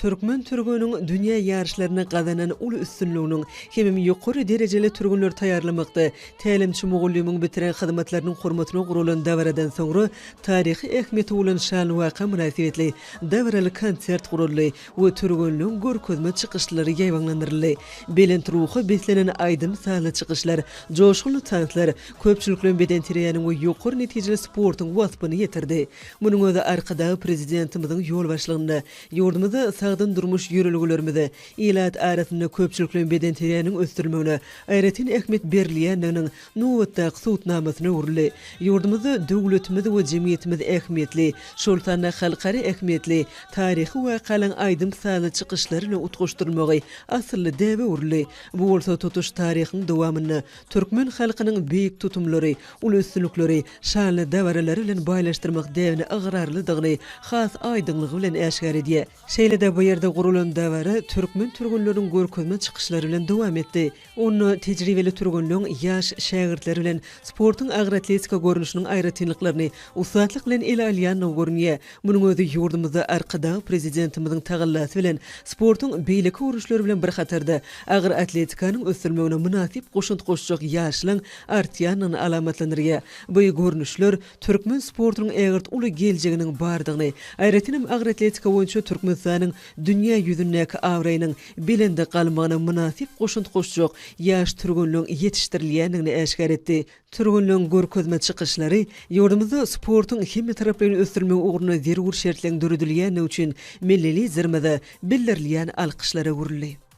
Türkmen türgeniň dünýä ýaryşlarynda gazanan uly üstünliginiň hemem ýokary derejeli türgenleri taýýarlamakda tälimçi mugallymyň bitiren hyzmatlarynyň hormatyna guralan dabaradan soňra taryhy ähmiýeti bolan şanly waka mynasybetli dabaraly konsert guraldy we türgenleň görkezme çykyşlary ýaýbaňlandyryldy. Belent ruha beslenen aýdym-sazly çykyşlar, joşgunly tanslar köpçülikleýin bedenterbiýäniň we ýokary netijeli sportuň waspyny ýetirdi. Munuň özi Arkadag Prezidentimiziň ýolbaşçylygynda ýurdumyzda sagdyn durmuş ýörelgelerimize, ilat arasynda köpçülikleýin bedenterbiýäniň ösdürilmegine aýratyn ähmiýet berilýändiginiň nobatdaky subutnamasyna öwrüldi. Ýurdumyzda döwletimiz we jemgyýetimiz ähmiýetli, şol sanda halkara ähmiýetli taryhy wakalaryň aýdym-sazly çykyşlary bilen utgaşdyrylmagy asylly däbe öwrüldi. Bu bolsa tutuş taryhyň dowamynda türkmen halkynyň beýik tutumlary, uly üstünlikleri, şanly dabaralary bilen baýlaşdyrmak däbine ygrarlydygyny has aýdyňlygy bilen äşgär edýär. Şeýle-de bu ýerde guralan dabara türkmen türgenleriniň görkezme çykyşlary bilen dowam etdi. Onda tejribeli türgenleň ýaş şägirtleri bilen sportuň agyr atletika görnüşiniň aýratynlyklaryny ussatlyk bilen ele alýandygy görünýär. Munuň özi ýurdumyzda Arkadag Prezidentimiziň tagallasy bilen sportuň beýleki görnüşleri bilen bir hatarda agyr atletikanyň ösdürilmegine mynasyp goşant goşjak ýaşlaň artýandygyny alamatlandyrýar. Bu görnüşler türkmen sportunyň ägirt uly geljeginiň bardygyny, aýratynam agyr atletika boýunça Türkmenistanyň dünýä ýüzündäki abraýynyň belende galmagyna mynasyp goşant goşjak ýaş türgenleň ýetişdirilýändigini äşgär etdi. Türgenleň görkezme çykyşlary ýurdumyzda sportuň hemmetaraplaýyn ösdürilmegi ugrunda zerur şertleň döredilýändigi üçin milli Liderimize bildirilýän alkyşlara öwrüldi.